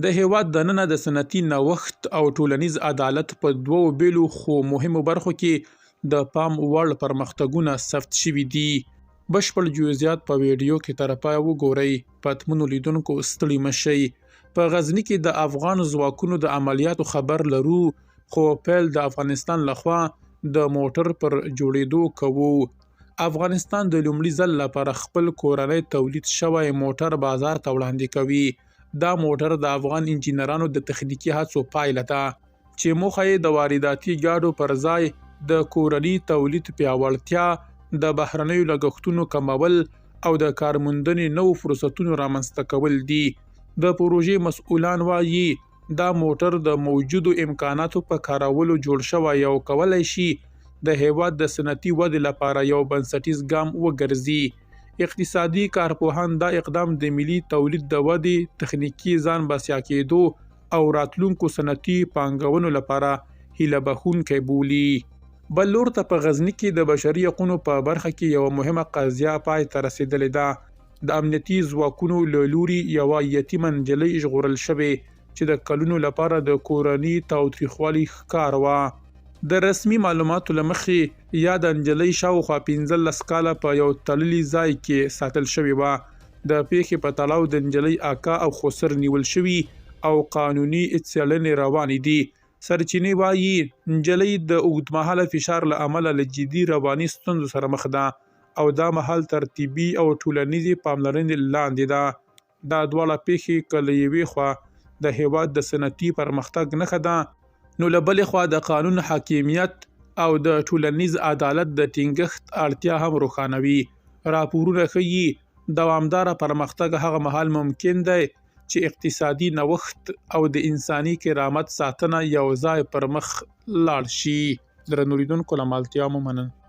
د هېواد دننه د صنعتي نوښت او ټولنیز عدالت په دوو بېلو خو مهمو برخو کې د پام وړ پرمختګونه ثبت شوي دي. بشپړ جزئیات په ویډیو کې تر پایه وګورئ. پتمنو لیدونکو ستړي مه شئ. په غزني کې د افغان ځواکونو د عملیاتو خبر لرو، خو پیل د افغانستان لخوا د موټر پر جوړېدو کوو. افغانستان د لومړي ځل لپاره خپل کورنی تولید شوی موټر بازار ته وړاندې کوي. دا موټر د افغان انجینرانو د تخنیکي هڅو پایله ده، چې موخه یې د وارداتي ګاډو پر ځای د کورني تولید پیاوړتیا، د بهرنیو لګښتونو کمول او د کارموندنې نوو فرصتونو رامنځته کول دي. د پروژې مسؤلان وايي، دا موټر د موجودو امکاناتو په کارولو جوړ شوی او کولای شي د هېواد د صنعتي ودې لپاره یو بنسټیز ګام وګرځي. اقتصادي کارپوهان دا اقدام د ملي تولید د ودې، تخنیکي ځان بسیا کېدو او راتلونکو صنعتي پانګونو لپاره هیله بښونکی بولي. بل لور ته په غزني کې د بشري حقونو په برخه کې یوه مهمه قضیه پای ته رسېدلې ده. د امنیتي ځواکونو له لوري یوه یتیمه نجلۍ ژغورل شوې چې د کلونو لپاره د کورني تاوتریخوالي ښکار وه. د رسمي معلوماتو له مخې، یاده نجلۍ شاوخوا 15 کاله په یو تړلي ځای کې ساتل شوې وه. د پېښې په تړاو د نجلۍ اکا او خسر نیول شوي او قانوني څېړنې روانې دي. سرچینې وايي، نجلۍ د اوږدمهاله فشار له امله له جدي رواني ستونزو سره مخ ده او دا مهال تر طبي او ټولنیزې پاملرنې لاندې ده. دا دواړه پېښې که له یوې خوا د هېواد د صنعتي پرمختګ نښه ده، نو له بلې خوا د قانون حاکمیت او د ټولنیز عدالت د ټینګښت اړتیا هم روښانوي. راپورونه ښيي، دوامداره پرمختګ هغه مهال ممکن دی چې اقتصادي نوښت او د انساني کرامت ساتنه یو ځای پر مخ لاړ شي. درنو لیدونکو له ملتیا مو مننه.